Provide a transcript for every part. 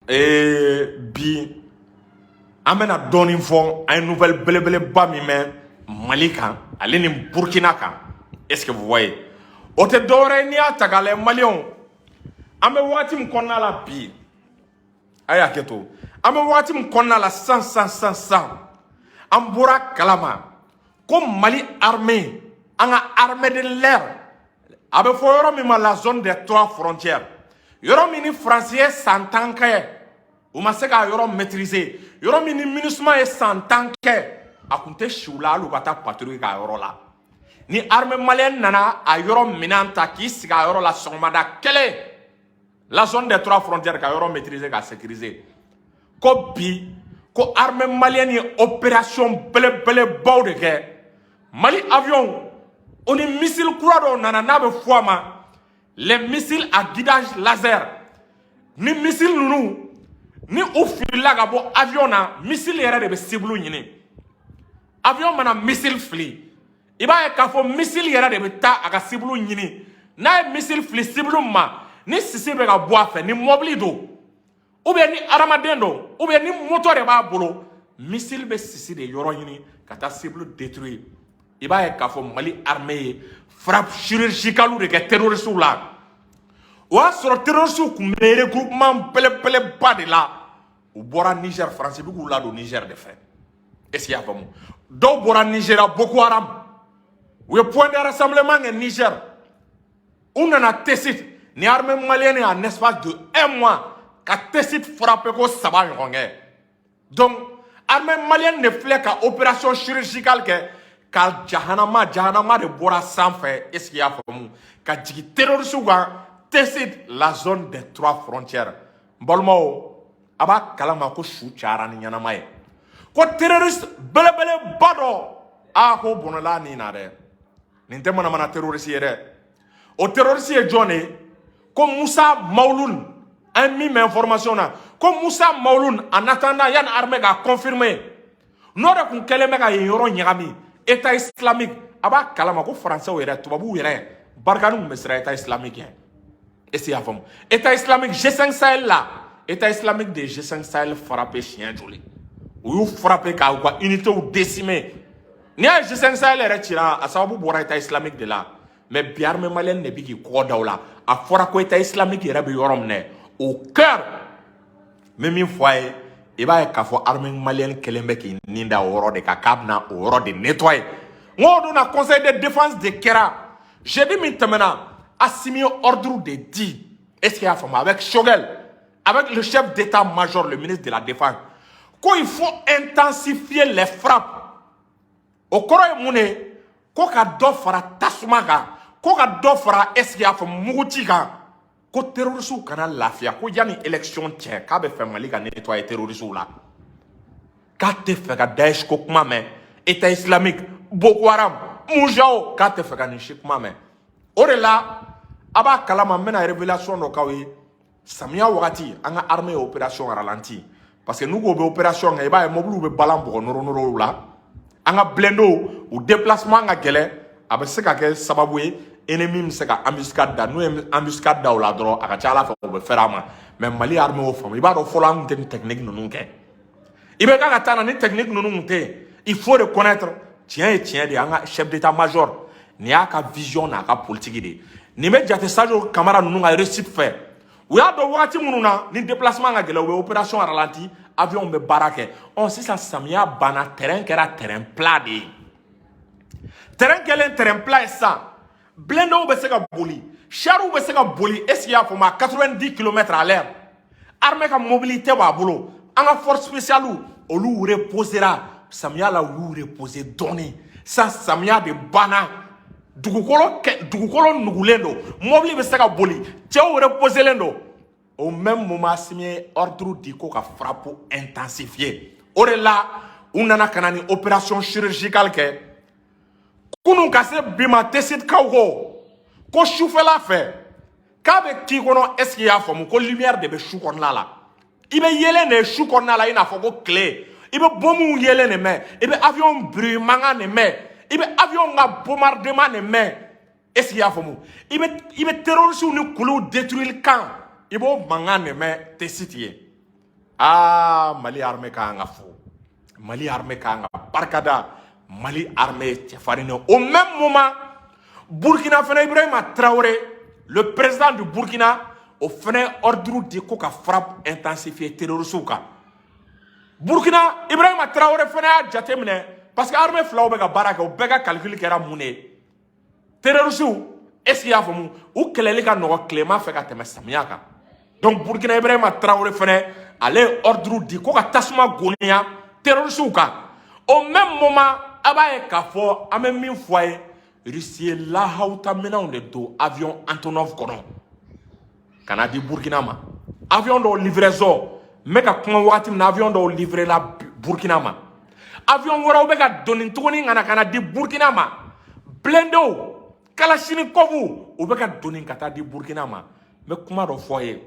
Bi an bɛna dɔɔnin fɔ. An ye nouvelle belebeleba min mɛn Mali kan ale ni Burkina kan, est ce que vous voyez, o tɛ dɔwɛrɛ ye. N'i y'a ta k'a lajɛ, maliyɛnw, an bɛ wagati min kɔnɔna la bi, a y'a kɛ to, an bɛ wagati min kɔnɔna la sisan sisan sisan sisan, an bɔra kalama ko Mali armée, an ka armée de l'air, a bɛ fɔ yɔrɔ min ma la zone des trois frontières, yɔrɔ min ni Faransi ye san 10 kɛ, u ma se k'a yɔrɔ maîtriser, yɔrɔ min ni MINUSMA ye san 10 kɛ, a kun tɛ si u la hali u ka taa patrouille k'a yɔrɔ la, ni armée malienne nana a yɔrɔ minɛn ta k'i sigi a yɔrɔ la sɔgɔmada kelen, la zone des trois frontières, ka yɔrɔ maîtriser, ka sécuriser. Ko bi, ko armée malienne ye opération belebelebaw de kɛ. Mali avion o ni missile kura dɔw nana, n'a bɛ fɔ a ma les missiles à guidage laser. Ni missile ninnu ni u filila ka bɔ avion na, missile yɛrɛ de bɛ cible ɲini. Avion mana missile fili, i b'a ye k'a fɔ missile yɛrɛ de bɛ taa a ka cible ɲini. N'a ye missile fili cible ma, ni sisi bɛ ka bɔ a fɛ, ni mɔbili don ou bien ni adamaden don ou bien ni moto de b'a bolo, missile bɛ sisi de yɔrɔ ɲini ka taa cible détruire. I b'a ye k'a fɔ Mali armée ye frappe chirurgicale de kɛ terroristes la. O y'a sɔrɔ terroristes tun bɛ regroupement belebeleba de la. U bɔra Niger, Faransi bɛ k'u ladon Niger de fɛ. Est ce que i y'a faamu? Dɔw bɔra Nigéria, Boko Haram, u ye point de rassemblement kɛ Niger, u nana Tessit. Ni armée malienne, en espace de un mois, ka Tessit frappé ko saba ɲɔgɔn kɛ. Donc armée malienne de filɛ ka opération chirurgicale kɛ ka jahanama, jahanama de bɔra sanfɛ, est ce que i y'a faamu, ka jigin terroristes kan Tessit, la zone des trois frontières. N balimaw, a b'a kalama ko su cayara ni ɲɛnama ye, ko terroriste belebeleba dɔ, a ko bɔnɛla nin na dɛ. Nin tɛ manamana terroriste ye dɛ. O terroriste ye jɔn de ye? Ko Musa Mawulun. An ye min mɛn information na, ko Musa Mawulun, en attendant yanni armée k'a confirmer, n'o de kun kɛlen bɛ ka yen yɔrɔ ɲagami, État islamique. A b'a kalama ko Faransɛw yɛrɛ, tubabuw yɛrɛ, Barkhane kun bɛ siran État islamique ɲɛ. Est ce que i y'a faamu? État islamique, G5 Sahel la, État islamique de G5 Sahel frappé siɲɛ joli? U y'u frappé k'u ka unités décimer. N'i y'a ye G5 Sahel yɛrɛ cira, a sababu bɔra État islamique de la. Mais bi, armée malienne de bɛ k'i kɔ da o la. A fɔra ko État islamique yɛrɛ bɛ yɔrɔ min na, au cœur. N bɛ min fɔ a ye, i b'a ye k'a fɔ armée malienne kɛlen bɛ k'i nin da o yɔrɔ de kan, k'a bɛna o yɔrɔ de nettoyer. N k'o don na, conseil de défense de kɛra jeudi min tɛmɛna. Assimi ye ordre de di, est ce que i y'a faamu, avec Choguel, avec le chef d'état-major, le ministre de la Défense, ko il faut intensifier les frappes. O kɔrɔ ye mun de ye? Ko ka dɔ fara tasuma kan, ko ka dɔ fara, est ce que i y'a faamu, muguci kan, ko terroristew kana lafiya, ko yanni élection cɛ, k'a bɛ fɛ Mali ka nettoyer terroristew la, k'a tɛ fɛ ka Daesh ko kuma mɛn, État islamique, Boko Haram, Mujao, k'a tɛ fɛ ka nin si kuma mɛn. O de la, a b'a kalama, n bɛna révélation dɔ k'aw ye. Samiya wagati, an ka armée ye opération ralenti, parce que n'u ko bɛ opération kɛ, i b'a ye mobiliw bɛ balan bɔgɔ nɔrɔ nɔrɔw la, an ka blindéw u déplacement ka gɛlɛn, a bɛ se ka kɛ sababu ye ennemi bɛ se ka embuscade da. N'u ye embuscade da o la dɔrɔn, a ka ca ala fɛ u bɛ fɛrɛ a ma. Mais Mali armée y'o faamu. I b'a dɔn, fɔlɔ an tun tɛ nin technique ninnu kɛ. I bɛ k'a ka taa na ni technique ninnu tun tɛ yen. Il faut reconnaître, tiɲɛ ye tiɲɛ de ye, an ka chef d'état-major, nin y'a ka vision n'a ka politique de ye. Nin bɛ jate Sadio Kamara ninnu ka réussite fɛ. U y'a dɔn wagati minnu na ni déplacement ka gɛlɛn, u bɛ opération ralenti, avion bɛ baara kɛ. Ɔ sisan, samiya banna, terrain kɛra terrain plat de ye. Terrain kɛlen terrain plat ye sisan, blindéw bɛ se ka boli, chariw bɛ se ka boli, est ce que i y'a faamu, à 90 km à l'heure. Armée ka mobilité b'a bolo. An ka force spéciale, olu reposera samiya la, u y'u reposer dɔɔni. Sisan samiya de banna, dugukolo kɛ, dugukolo nugulen don, mobili bɛ se ka boli, cɛw reposelen don. Au même moment, Assimi ye ordre di ko ka frappe intensifier. O de la, u nana ka na ni opération chirurgicale kɛ kunun ka se bi ma. Tesitkaw ko sufɛla fɛ, k'a bɛ k'i kɔnɔ, est ce que i y'a faamu, ko lumière de bɛ su kɔnɔna la. I bɛ yelen de su kɔnɔna la i n'a fɔ ko tile. I bɛ bombew yelen de mɛn, i bɛ avion bruit mankan de mɛn, i bɛ avion ka bombardement de mɛn, est ce que i y'a faamu, i bɛ terroristes ni kuluw détruire kan, i b'o mankan de mɛn Tessit ye. Aa, Mali armée ka kan ka fo, Mali armée ka kan ka barikada. Mali armée ye cɛfarin de. Au même moment, Burkina fana, Ibrahima Traoré, le président du Burkina, o fana ye ordre di ko ka frappe intensifier terroristes kan. Burkina, Ibrahima Traoré fana y'a jateminɛ, parce que armée filaw bɛ ka baara kɛ, u bɛɛ ka calcul kɛra mun de ye? Terroristes, est ce que i y'a faamu, u kɛlɛli ka nɔgɔ tilema fɛ ka tɛmɛ samiya kan. Donc Burkina, Ibrahima Traoré fana, ale ye ordre di ko ka tasuma goniya terroristes kan. Au même moment, a b'a ye k'a fɔ an bɛ min fɔ a ye, Russie ye lahawuta minɛnw de don avion Antonov kɔnɔ ka na di Burkina ma. Avion dɔw livraison, n bɛ ka kuma wagati min na, avion dɔw livré la Burkina ma. Avion wɛrɛw bɛ ka doni tuguni ka na di Burkina ma. Blindéw, Kalachnikov, u bɛ ka doni ka taa di Burkina ma. N bɛ kuma dɔ fɔ a ye: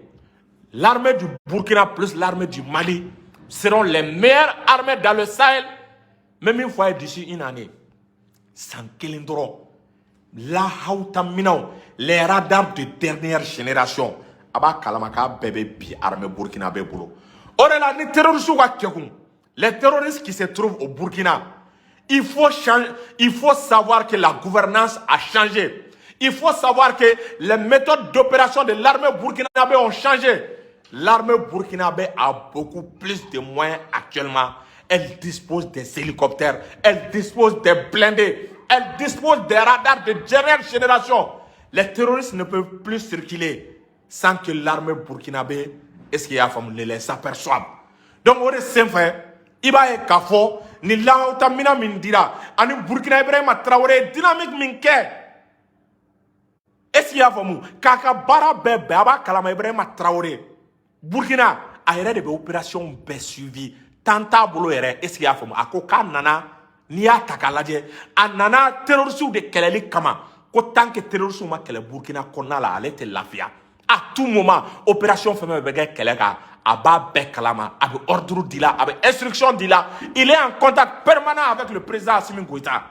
l'armée du Burkina plus l'armée du Mali seront les meilleures armées dans le Sahel. N bɛ min fɔ a ye, d'ici une année, san kelen dɔrɔn, lahawuta minɛnw, les radars de dernière génération, a b'a kalama k'a bɛɛ bɛ bi armée burkinabé bolo. O de la, ni terroristes ka kɛkun, les terroristes qui se trouvent au Burkina, il faut changer, il faut savoir que la gouvernance a changé. Il faut savoir que les méthodes d'opération de l'armée burkinabé ont changé. L'armée burkinabé a beaucoup plus de moyens actuellement. Elle dispose des hélicoptères, elle dispose des blindés, elle dispose des radars de dernière génération. Les terroristes ne peuvent plus circuler sans que l'armée burkinabé, est-ce qu'il y a ne les aperçoive. Donc, o de senfɛ, i b'a ye k'a fɔ ni lahawuta minɛn min dira ani Burkina, Ibrahima Traoré ye dynamique min kɛ, est ce qu'il y'a faamu, k'a ka baara bɛɛ bɛn, a b'a kalama Ibrahima Traoré, Burkina, a yɛrɛ de bɛ opération bɛɛ suivi, temps t'a bolo yɛrɛ. Est ce qu'il y'a faamu? A ko k'a nana, n'i y'a ta k'a lajɛ, a nana terroristew de kɛlɛli kama, ko tant que terroristew ma kɛlɛ Burkina kɔnɔna la, ale tɛ lafiya. À tout moment, opération fɛn fɛn bɛ kɛ kɛlɛ kan, a b'a bɛɛ kalama, a bɛ ordre di la, a bɛ instruction di la. Il est en contact permanent avec le président Assimi Goïta.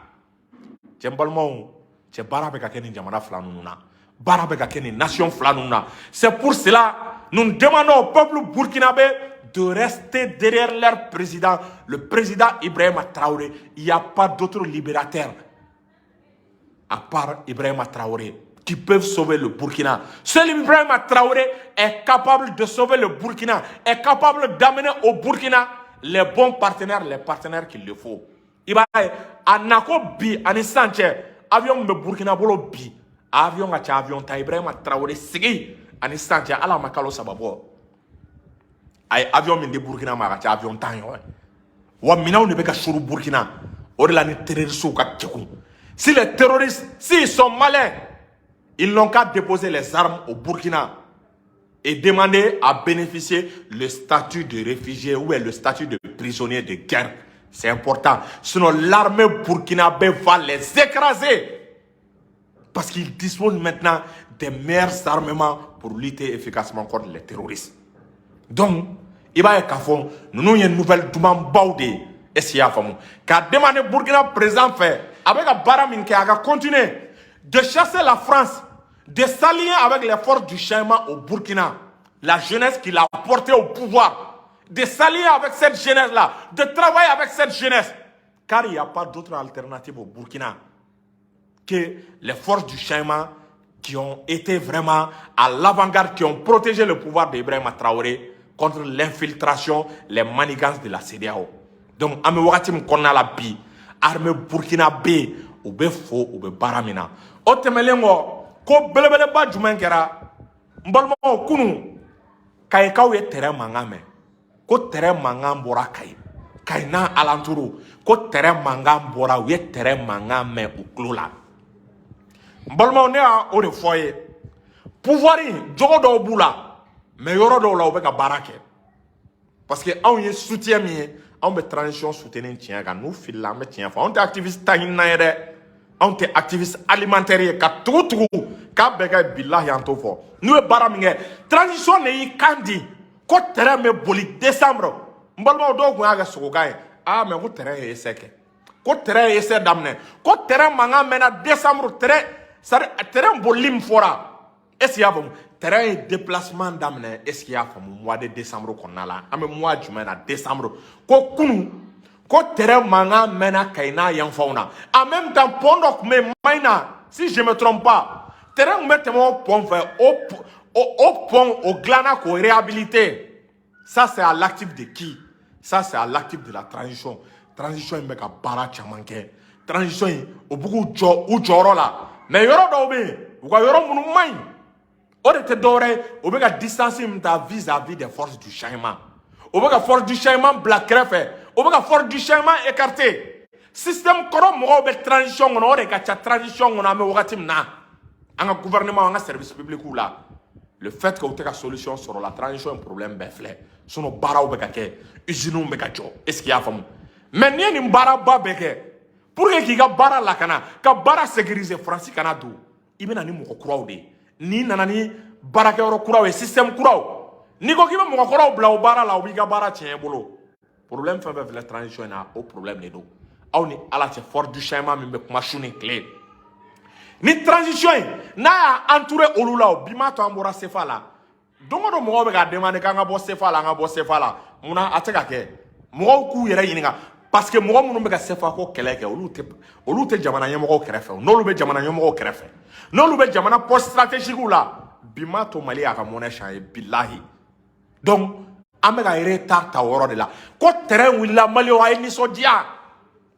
Cɛ, n balimaw, cɛ, baara bɛ ka kɛ nin jamana fila ninnu na, baara bɛ ka kɛ nin nation fila ninnu na. C'est pour cela, nous demandons au peuple burkinabé de rester derrière leur président, le président Ibrahima Traoré. Il n'y a pas d'autre libérateur à part Ibrahima Traoré qui peuvent sauver le Burkina. Seul Ibrahima Traoré est capable de sauver le Burkina, est capable d'amener au Burkina les bons partenaires, les partenaires qu'il le faut. I b'a ye, a nako bi ani sisan cɛ, avion min bɛ Burkina bolo bi, avion ka ca avion ta. Ibrahima Traoré sigi ani sisan cɛ, ala ma kalo 3 bɔ, a ye avion min di Burkina ma, a ka ca avion 10 ɲɔgɔn ye. Wa minɛnw de bɛ ka suru Burkina. O de la, ni terroristes ka kɛkun, si les terroristes, s'ils sont malins, ils n'ont qu'à déposer les armes au Burkina et demander à bénéficier le statut de réfugié ou le statut de prisonnier de guerre. C'est important. Sinon, l'armée burkinabé va les écraser. Parce qu'ils disposent maintenant des meilleurs armements pour lutter efficacement contre les terroristes. Donc, i b'a ye k'a fɔ ninnu ye nouvelle dumanbaw de ye. Est ce que i y'a faamu? K'a demander Burkina président fɛ, a bɛ ka baara min kɛ, a ka continuer de chasser la France, de s'allier avec les forces du changement au Burkina, la jeunesse qu'il a porté au pouvoir, de s'allier avec cette jeunesse-là, de travailler avec cette jeunesse, car il n'y a pas d'autre alternative au Burkina que les forces du changement qui ont été vraiment à l'avant-garde, qui ont protégé le pouvoir d'Ibrahim Traoré contre l'infiltration, les manigances de la CEDEAO. Donc, an bɛ wagati min kɔnɔna la bi, armée burkinabé, u bɛ fo, u bɛ baara min na. O tɛmɛnen kɔ, ko belebeleba jumɛn kɛra? N balimaw, kunun Kayikaw ye terrain mankan mɛn, ko terrain mankan bɔra Kayi, Kayi n'a alentour, ko terrain mankan bɔra, u ye terrain mankan mɛn u tulo la. N balimaw, ne y'a o de fɔ ye, pouvoir in, jogo dɔw b'u la, mais yɔrɔ dɔw la, u bɛ ka baara kɛ, parce que anw ye soutien min ye, anw bɛ transition soutenir tiɲɛ kan. N'u filila, an bɛ tiɲɛ fɔ. Anw tɛ activiste ta ɲinina ye dɛ, anw tɛ activiste alimentaire ye ka tugu tugu k'a bɛɛ kɛ. Bilahi, an t'o fɔ. N'u ye baara min kɛ, transition de y'i kan di ko terrain bɛ boli décembre. N balimaw, dɔw tun y'a kɛ sogokan ye. Ah, mais ko terrain ye essai kɛ, ko terrain ye essai daminɛ, ko terrain mankan mɛnna décembre. Terrain, c'est à dire terrain bolili min fɔra, est ce que i y'a faamu? Train ye déplacement daminɛ, est ce que i y'a faamu, mois de décembre kɔnɔna la. An bɛ mois jumɛn na? Décembre. Ko kunu ko train mankan mɛnna Kayi n'a yanfanw na. En même temps, pont dɔ tun bɛ yen Mayina, si je me trompe pas, train tun bɛ tɛmɛ o pont fɛ. O pont o dilanna k'o réhabiliter. Ça, c'est à l'actif de qui? Ça, c'est à l'actif de la transition. Transition in bɛ ka baara caman kɛ. Transition in, o b'u k'u jɔ u jɔyɔrɔ la, mais yɔrɔ dɔw bɛ yen, u ka yɔrɔ minnu man ɲi, o de tɛ dɔwɛrɛ ye, o bɛ ka distance min ta vis-à-vis des forces du changement, o bɛ ka force du changement bila kɛrɛfɛ, o bɛ ka force du changement écarter. Système kɔrɔ mɔgɔw bɛ transition kɔnɔ, o de ka ca transition kɔnɔ. An bɛ wagati min na, an ka gouvernement, an ka service public la, le fait que u tɛ ka solution sɔrɔ la transition, problème bɛɛ filɛ. Sinon baaraw bɛ ka kɛ, usines bɛ ka jɔ, est ce que i y'a faamu? Mais n'i ye nin baaraba bɛɛ kɛ pour que k'i ka baara lakana, ka baara sécuriser, Faransi kana don, i bɛ na ni mɔgɔ kuraw de ye. N'i nana ni baarakɛyɔrɔ kuraw ye, système kuraw, n'i ko k'i bɛ mɔgɔ kɔrɔw bila o baara la, o b'i ka baara tiɲɛ i bolo. Problème fɛn fɛn filɛ transition in na, o problème de don. Aw ni Ala cɛ, force du changement min bɛ kuma su ni tile ni transition in n'a y'a entouré olu la, o bi m'a to an bɔra CFA la. Don o don mɔgɔw bɛ k'a demander k'an ka bɔ CFA la, an ka bɔ CFA la. Munna a tɛ ka kɛ? Mɔgɔw k'u yɛrɛ ɲininka, parce que mɔgɔ minnu bɛ ka CFA ko kɛlɛ kɛ, olu tɛ jamana ɲɛmɔgɔw kɛrɛfɛ. N'olu bɛ jamana ɲɛmɔgɔw kɛrɛfɛ, n'olu bɛ jamana poste stratégique la, bi m'a to Mali y'a ka monnaie changer, bilahi. Donc an bɛ ka retard ta o yɔrɔ de la. Ko train wulila, Maliyɛnw, a ye nisɔndiya,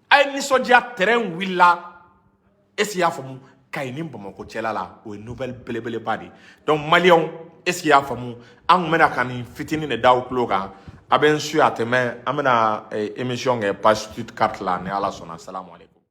a ye nisɔndiya, train wulila, est ce que i y'a faamu, Kayi ni Bamakɔ cɛla la. O ye nouvelle belebeleba de ye. Donc Maliyɛnw, est ce que i y'a faamu, an kun bɛna ka nin fitinin de da aw tulo kan. A bɛ n su a tɛmɛ, an bɛna émission kɛ page suite 4 la, ni Ala sɔnna. Salamu aleykum.